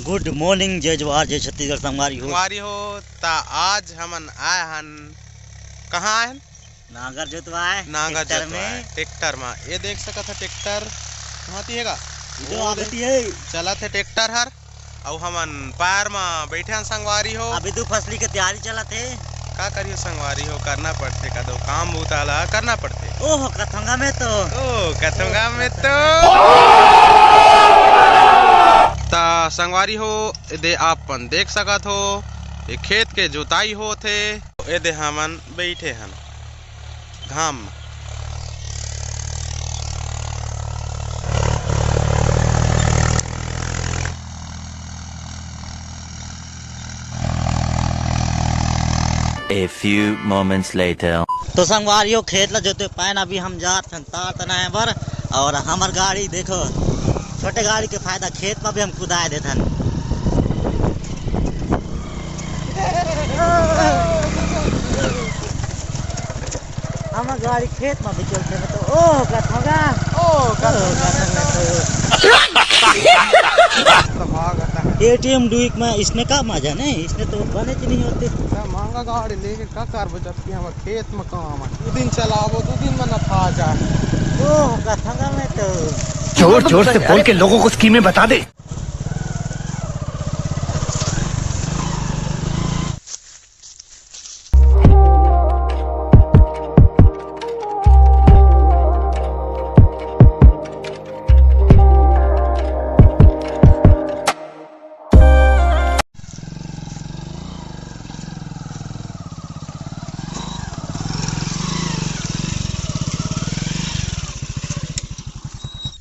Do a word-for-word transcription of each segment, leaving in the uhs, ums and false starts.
Good morning, जय जोहार, जय छत्तीसगढ़ संगवारी हो। संगवारी हो, ता आज हमन आए हन, कहाँ आए हन? नांगर जोतवाए, नांगर ट्रैक्टर जोतवाए, में। ट्रैक्टर में। ये देख सकत ह ट्रैक्टर कहाँ ती हेगा? ये तो वो आगती देख, है। चलत हे ट्रैक्टर हर, अउ हमन पैर में बैठे हन संगवारी हो। अभी दू फसली के तैयारी चलत हे। का करियो संगवारी हो, करना पड़थे, कदो काम बूता ला करना पड़थे। ओहो, कथोंगा में तो। ओ, कथोंगा में तो। ता संगवारी हो, एदे आप मन देख सकत हो, ये खेत के जोताई होत हे। एदे हमन बैठे हन घाम म। A few moments later. तो संगवारी हो, खेत ला जोते पाएन अभी हम जात हन तार तनाए बर, और हमर गाड़ी देखो, छोटे गाड़ी के फायदा, खेत में भी हम कुदाए देथन। हमर गाड़ी खेत में भी चलथे, तो ओह कथोंगा, ओह कथोंगा। तो भाग आता है। एटीएम डुइक में इसने का मजा नहीं, इसने तो बने च नहीं होते। इतना महंगा गाड़ी लेके का करबो, जबकि हमर खेत में काम है। दू दिन चलाबो, दू दिन में नफा जाए। ओह कथोंगा में तो। जोर जोर से बोल के लोगों को स्कीमें बता दे।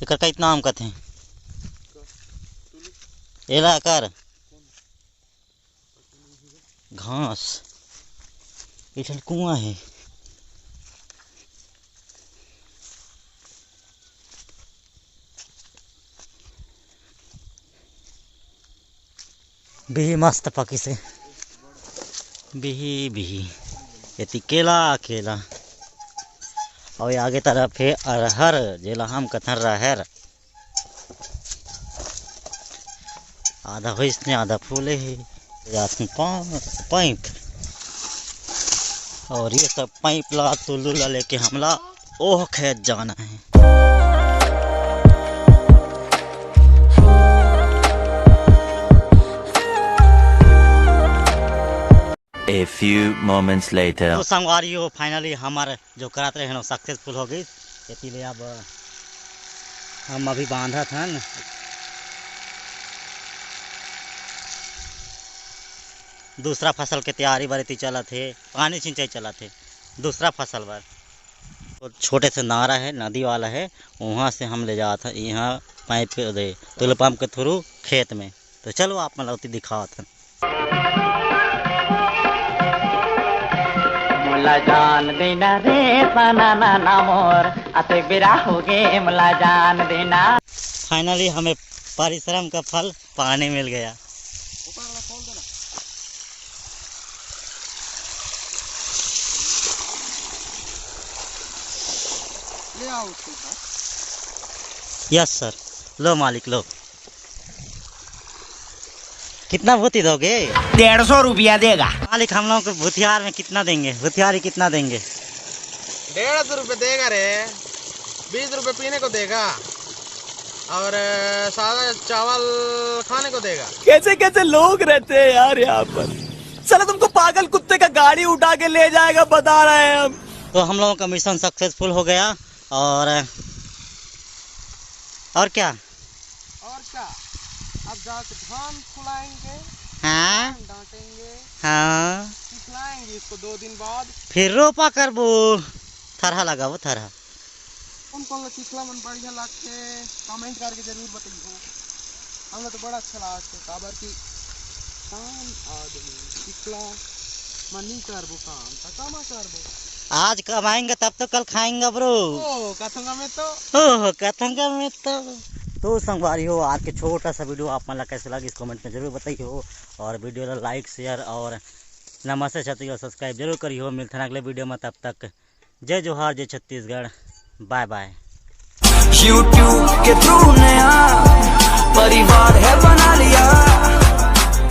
एकर का इतना आम कथे? एला कर। घास, एक ठन कुआं हे। बिही मस्त पकिस हे, बिही बिही। एती केला केला, अउ ये आगे तरफ हे अरहर, जेला हम कथन रहर। आधा होइस ने आधा फूले हे। जात हूँ पा-, पाइप, और ये सब पाइप ला, टुल्लू ला लेके हमला ओह खेत जाना हे। A few moments later. तो संगवारी हो, finally हमर जो करत रहे हन, वो successful हो गइस। एती ले अब हम अभी बांधत हन। दूसरा फसल के तैयारी बर एती चलत हे, पानी सिंचाई चलत हे दूसरा फसल बर। तो छोटे से नारा हे, नदी वाला हे, उहाँ से हम ले जात हन, इहाँ पाइप के दे, टुल्लू पंप के through खेत में। तो चलो आप मन ला ओती दिखावत हन। मोला जान देना रे सना नाना मोर, अते बेरा हो गे मोला जान देना। Finally हमें परिश्रम का फल पानी मिल गया। ले आओ उसको ऊपर। Yes sir, लो मालिक लो। कितना भूती दोगे? डेढ़ सौ रुपया देगा। मालिक, हम लोगों को भूतिहार में कितना देंगे? भूतिहारी कितना देंगे? डेढ़ सौ रुपये देगा रे, बीस रुपये पीने को देगा और, अ, सादा चावल खाने को देगा। कैसे कैसे लोग रहते हैं यार यहाँ पर। साला तुमको पागल कुत्ते का गाड़ी उठा के ले जाएगा, बता रहे हैं हम। तो हम लोगों का mission successful हो गया। और, और क्या? और क्या? अब जाके धान फुलाएंगे, हाँ। धान डांटेंगे, हाँ। चिखलाएंगे इसको दो दिन बाद। फिर रोपा करबो, थरहा लगाबो, थरहा। कौन कौन ला चिखला मन बढ़िया लागथे, comment करके जरूर बताइए। हमला तो बड़ा अच्छा लागथे, काबर कि काम आदमी चिखला म नी करबो काम, त कामा करबो? आज कमाएंगे तब तो कल खाएंगे bro। ओ, कथोंगा में तो। ओह, कथोंगा में तो। तो संगवारी हो, आज के छोटा सा video आप मन ला कैसे लगिस, comment में जरूर बताइए हो, और video ला like, share और नमस्ते छत्तीसगढ़ subscribe जरूर करिए हो। मिलथन अगले video में, तब तक जय जोहार, जय छत्तीसगढ़, bye bye। YouTube के through नया परिवार है बना लिया